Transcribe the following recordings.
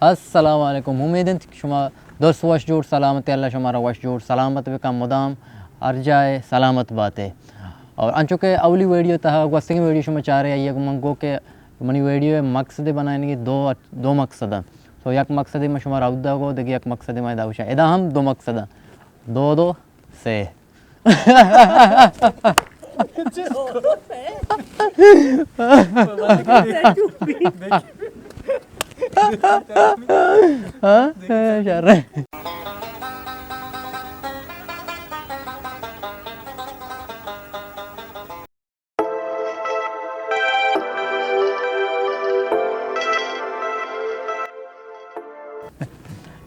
السلام علیکم، امید انت کہ شما درست وش جوڑ سلامت ئے، اللہ شمارا وش جوڑ سلامت بکن، مدام ہر جائے سلامت بات ئے۔ اور انچو کہ اولی ویڈیو تہا، گوستگیں ویڈیو شما چارے، آئی ءَ من گو کہ منی ویڈیو ءِ مقصد بنائینگی دو، دو مقصد انت۔ تو یک مقصد من شمارا اودا گو، دگہ یک مقصد من ادا گوشاں۔ ادا ہم دو مقصد انت۔ دو دو سے۔ ہاں، شر۔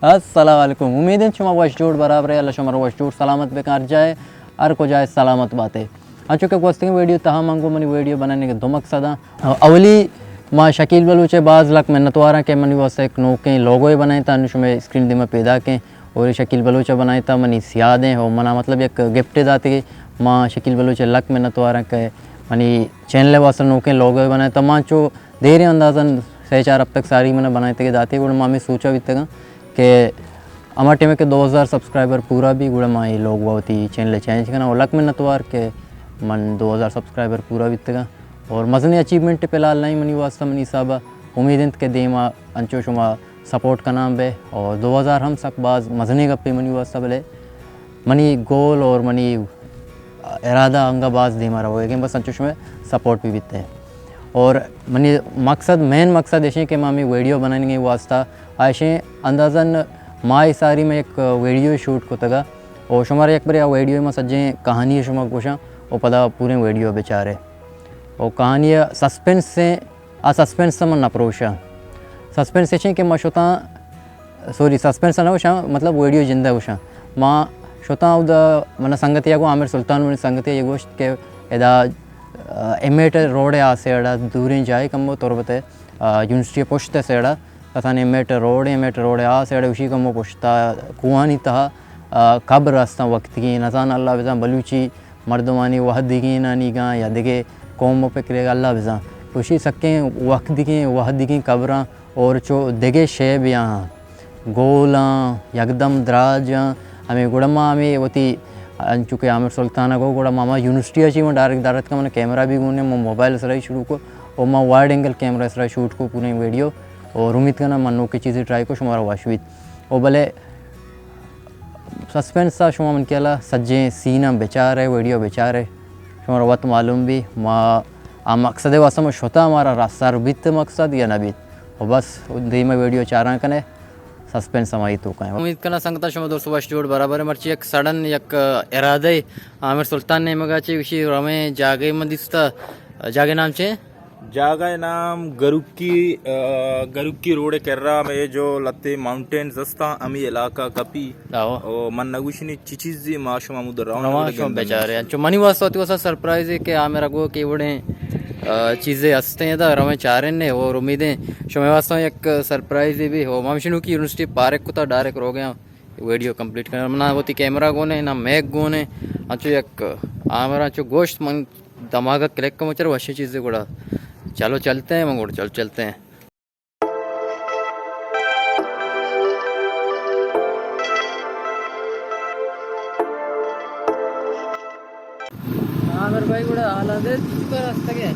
السلام علیکم، امید انت شما وش جوڑ برابر ئے، اللہ شما را وش جوڑ سلامت بکن، ہر جائے ہر کجائے سلامت بات ئے۔ انچو کہ گوستگیں ویڈیو تہا من گو منی ویڈیو بنانے کے دو مقصد ہیں۔ اولی، ما شکیل بلوچ ءِ باز لک منتواراں کہ منی واسطہ ایک نوکیں لوگوے بنائینتا، انو شمے اسکرین دیما پیداک ایں۔ اور اے شکیل بلوچ ءَ بنائینتا، منی سیاد ایں، اور منا مطلب یک گفٹے داتگی۔ ما شکیل بلوچ ءِ لک منتواراں کہ منی چینل ءِ واسطہ نوکیں لوگوے بنائینتا۔ ما چو دیریں اندازاً سے چار ہفتگ ساری منا بنائینتگی داتی، گڑا ما ہمے سوچا بیتگاں کہ ہما ٹائم کہ دو ہزار سبسکرائبر پورا بی، گڑا ما اے لوگو وتی چینل ءَ چینج کناں۔ اور لک منتوار کہ من دو ہزار سبسکرائبر پورا بیتگاں۔ اور مزنیں اچیومنٹ فی الحال نہیں منی واسطہ، منی حسابا۔ امید انت کہ دیما انچو شما سپورٹ کنان بے، اور دو ہزار ہم سک باز مزنیں گپے منی واسطہ، بلے منی گول اور منی ارادہ انگا باز دیما روگیں، بس انچو شمے سپورٹ بھی بیتے۔ اور منی مقصد، مین مقصد ایشیں کہ ما ہمیں ویڈیو بنائینگے واسطہ آئیشیں اندازاً ماہ ساری میں ایک ویڈیو شوٹ کتگا، اور شمارا یک بری آ ویڈیو ما سجیں کہانی شما گوشاں، اور پدا پوریں ویڈیو بچارے۔ اور کہانی سسپنس سے آ سسپنس من نہ پروشاں۔ سسپنس ایشیں کہ ما شتاں، سوری، سسپنس نہ گوشاں، مطلب ویڈیو جندہ گوشاں۔ ما شتاں اودا، من سنگتے گو، عامر سلطان من سنگتے گوشت کہ ادا، آ، ایم ایٹ روڈ آ سیڈا دوریں جائے کمو تربت، آ، یونیورسٹی پشت سیڈا، کسان M eight road, M eight road آ سیڈا اسی کمو پشتا کوہانی تہا، آ، قبر استاں وقتگی، نزان اللہ بزان بلوچی مردمانی وہدیگینانی گاں یا دگہ قوم و پکرے اللہ بزاں۔ گوشی سکیں وہدیگیں، وہدیگیں قبراں اور چو دگہ شے بیاں، گولاں، یکدم دراجاں۔ ہمیں گڑا ما ہمیں وتی انچو کہ عامر سلطان گو گڑا ما، ما یونیورسٹی چی من ڈائریکٹ درت کا من کیمرہ بھی گونے، من موبائل سرا شروع کو اور ما وائڈ اینگل کیمرہ سرا شوٹ کو پورے ویڈیو اور امید کنا من نوکے چیزیں ٹرائی کو شمارا وش بیت۔ او بلے سسپنس ءَ شما من کیلا سجیں سین ءَ بچارے، ویڈیو بچارے، شمارا وت معلوم بی ما آ مقصد واسطہ ما شتا، مارا را سر بیت مقصد یا نہ بیت۔ و بس دیمے ویڈیو چاران کنے، سسپنس ہمائی تو کہیں۔ امید کنا سنگتا شما دوست وش جوڑ برابر ہے۔ مرچی یک سڈن یک ارادہ عامر سلطان نیمگا چی وشی رویں جاگے من دیستا، جاگے نام چے؟ جاگہ نام گروکی، آ، گروکی روڈ کرا میں جو لتے ماؤنٹینز ہستاں، ہمی علاقہ کپی۔ آہو۔ او من نگوشنی چی چیزی ما شما مدر روان روان وڑ شما گندن بچارے۔ انچو منی واسطہ وتی واسطہ سرپرائز ہے کہ آ میرا گو کہ وڑیں، آ، چیزیں ہستیں دا رویں چارن نے اور امیدیں شما واسطہ یک سرپرائز بھی ہو۔ ما مشنو کی یونیورسٹی پارک کتا ڈائریکٹ رو گیا۔ ویڈیو کمپلیٹ کرنا۔ منا وتی کیمرہ گونے، نہ میک گونے۔ انچو یک آ میرا انچو گوشت من دماغ کلک کم چر وشیں چیزے گڑا۔ چلو چلتے ہیں، من گڑا چلو چلتے ہیں۔ عامر بھائی گڑا حالاں دے، چی پر ہستگے؟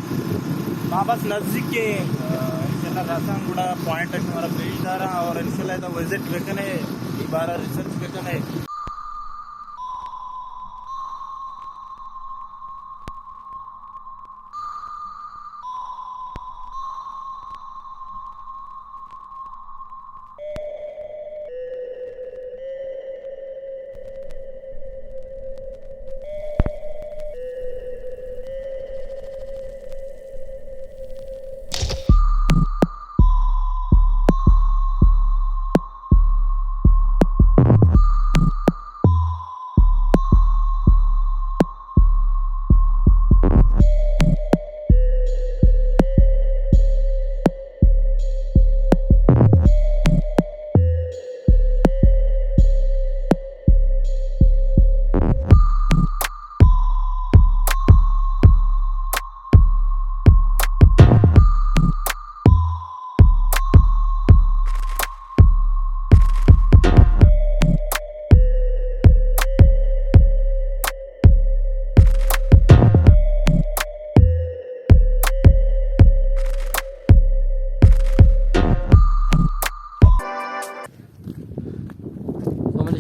ما بس نزدیک کے، آ، انشاءاللہ رساں گڑا پوائنٹ شمارا پیش داراں اور انشاءاللہ ادا وزٹ بکنے، دوبارہ ریسرچ بکنے۔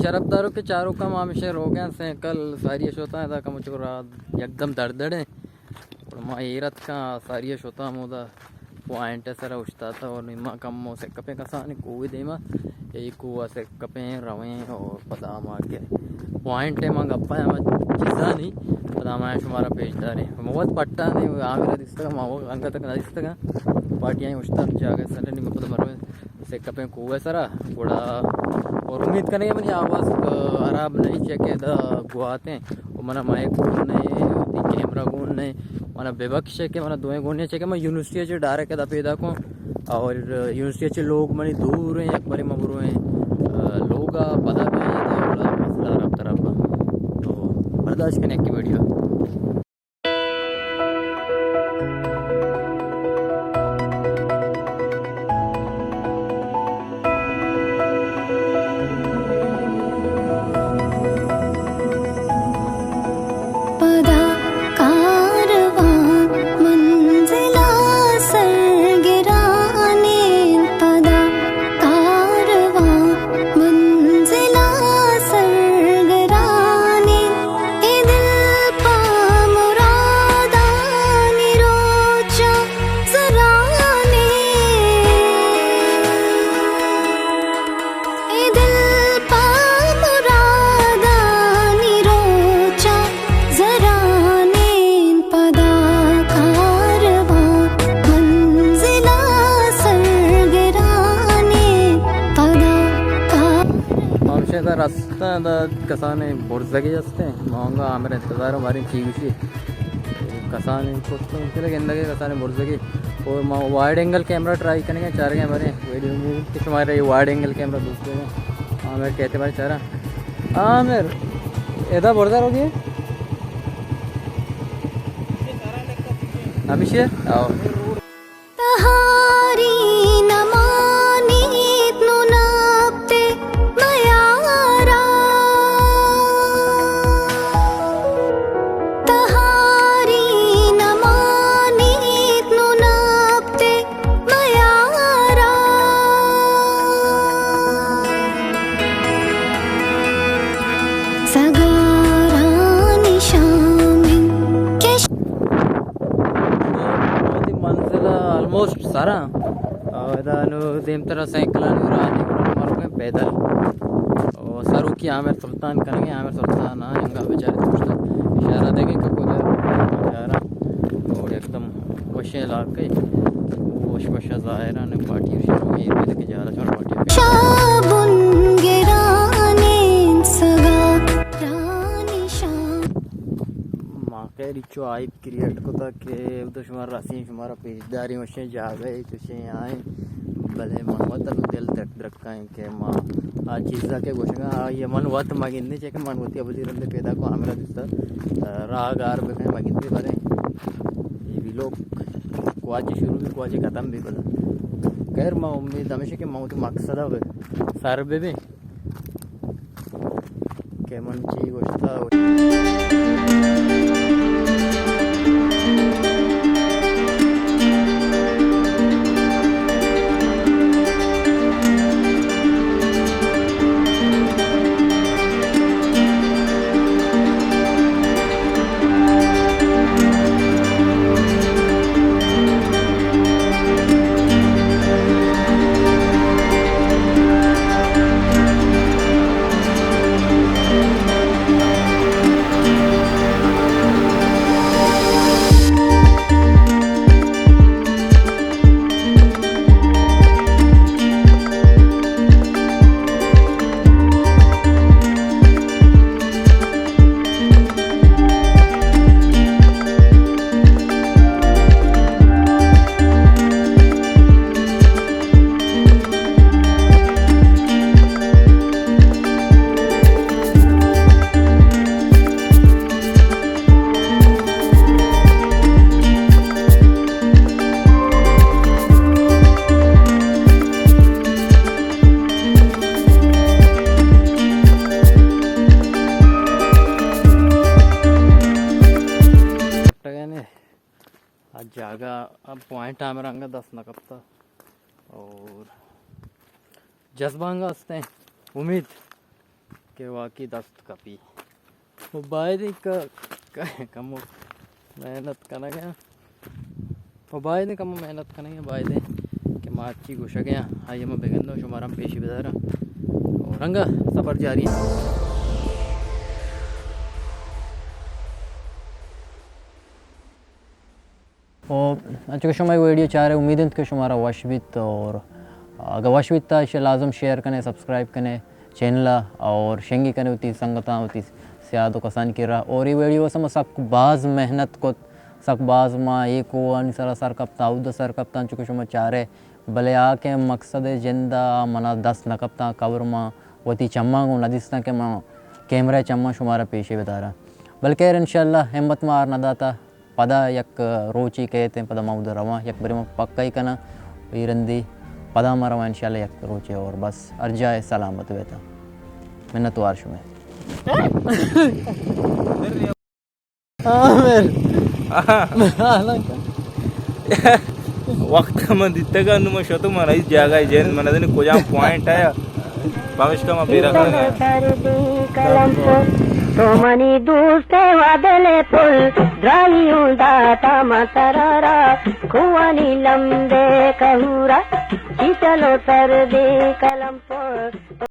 شرپدارو کہ چاروکاں، ما ہمیشہ روگاں، سائیکل ساری شوتاں، ادا کم چو راہ یکدم دڑدڑیں۔ گڑا ما ایر اتکاں، ساری شوتاں، ہمودا پوائنٹ سرا اوشتاتا اور نی ما کمو سکپیں کسانیں کوہ دیما، اے کوہ سکپیں رویں اور پدا ما کہ پوائنٹ ما گپا ہم چیزانی پدا ما شمارا پیش داریں۔ ما وت پٹانے آمرا دیستگا، ما وت انگت نہ دیستگا، پارٹیاں اوشتات جاگہ سرا، نی ما پدا مرویں سکپیں کوہ سرا۔ گڑا اور امید کنگے منی آواز، آ، حراب نہیں، چہ کہ دا گواتیں و منا مائک گون نہیں، وتی کیمرہ گون نہیں، منا ببخشے کہ منا دوئیں گون نہیں، چہ کہ من یونیورسٹی چہ ڈائریکٹ دا پیدا کوں اور یونیورسٹی چہ لوگ منی دور ہیں، یک بارے من برویں، آ، لوگا پدا بیا، گڑا مسئلہ رب طرف تو برداشت کنے کی ویڈیو۔ پدا کاروان منزلا سر گرانیں، پدا کاروان منزلا سر گرانیں، اے دل پہ مرادانی روچاں زرانیں، اے دل پہ مرادانی روچاں زرانیں، پدا کاروان منزلا سر گرانیں، پدا کار۔ ہمشہ دا رستہ دا کسانیں برزگے ہستیں، ما انگا عامر انتظار ماریں چی گوشی۔ کسانیں پشت چلے گندگے، کسانیں برزگے۔ اور ما وائڈ اینگل کیمرہ ٹرائی کنگے، چارگے بارے ویڈیو میں کہ شمارا یہ وائڈ اینگل کیمرہ دوست ہے۔ عامر کہتے بارے چارا۔ عامر، ادا برزا رو گئے؟ ہمیشہ؟ آؤ۔ تہاری نمانیت نوں نپتے میارا، تہاری نمانیت نوں نپتے میارا۔ سگارانی شامل کش۔ وتی منزل ءَ آلموسٹ سر آں۔ ادا نوں دیمترا سائیکلانی راہ دے، گڑا مروگیں پیدل۔ او سروکی عامر سلطان کنگے، عامر سلطان آ انگا بیچارے دوست اشارہ دے کہ کجا بیچارہ۔ او یکدم وشیں علاقے، وش وش ظاہران پارٹی شروع ہے، کہ جارا چون پارٹی۔ شابن گرانیں سگا رانی شام۔ ما خیر چو آئی کریئیٹ کتا کہ تو شما رسیں، شمارا پیش داریں، وشیں جاگہ اے، چشیں آئیں، بلے من وت انو دل دک درکائیں کہ ما آ چیزا کہ گوشگا آئی من وت مگندیں، چہ کہ من وتی ابدی رندے پیدا کو ہمرا دیستا راہ گار بکن مگندیں، بلے یہ ویلوگ کواچی شروع بھی کواچی ختم بھی بلا۔ خیر ما امید ہمیشہ کہ ما وتی مقصد سر ببیں۔ کہ من چی گوشتا۔ آ جاگہ، آ پوائنٹ ہمے رنگ دست نہ کپتا اور جذبہ انگا ہستیں۔ امید کہ واقعی دست کپی۔ و باید انت کہ، کہ کمو محنت کنگ ءَ، و باید انت کمو محنت کنگ ءَ، باید انت کہ ما چی گوشگ ءَ آں، آئی ءَ ما بگندوں، شمارا ہم پیشی بداراں۔ و رنگ ءَ سفر جاری انت۔ و انچو کہ شما اے ویڈیو چارے، امید انت کہ شمارا وش بیت، اور اگہ وش بیت تا ایشی لازم شیئر کنے، سبسکرائب کنے چینل ءَ، اور شنگی کنے وتی سنگتاں، وتی سیاد و کسانی کرا۔ اور اے ویڈیو ءَ ما سک باز محنت کت، سک باز ما اے کوہانی سرا سر کپتا، اود سر کپتا، انچو کہ شما چارے، بلے آ کہ مقصد جند ءَ منا دست نہ کپتا، قبر ما وتی چماں گوں نہ دیستاں کہ ما کیمرہ چماں شمارا پیشے بداراں۔ بلکہ انشاءاللہ ہمت ما ہار نہ داتا۔ پدا یک روچے کئیت، پدا ما اود ءَ رواں، یک برے ما پکا ئی کناں، اے رندی پدا ما رواں انشاءاللہ یک روچے۔ اور بس ہر جاہ سلامت بیتاں۔ منت وار شمئے۔ عامر۔ وقت من دیتگ، انو من شتو، من ہیچ جاگہ جند من ندنی کجام پوائنٹ ہے۔ پمشکا ما بیرا کنگا۔ سردی قلم پر، تو منی دوست و دل پل، درائی اوں داتا ما ترارا، کوانی لمبے کہورا، چی چلو سردی قلم پر۔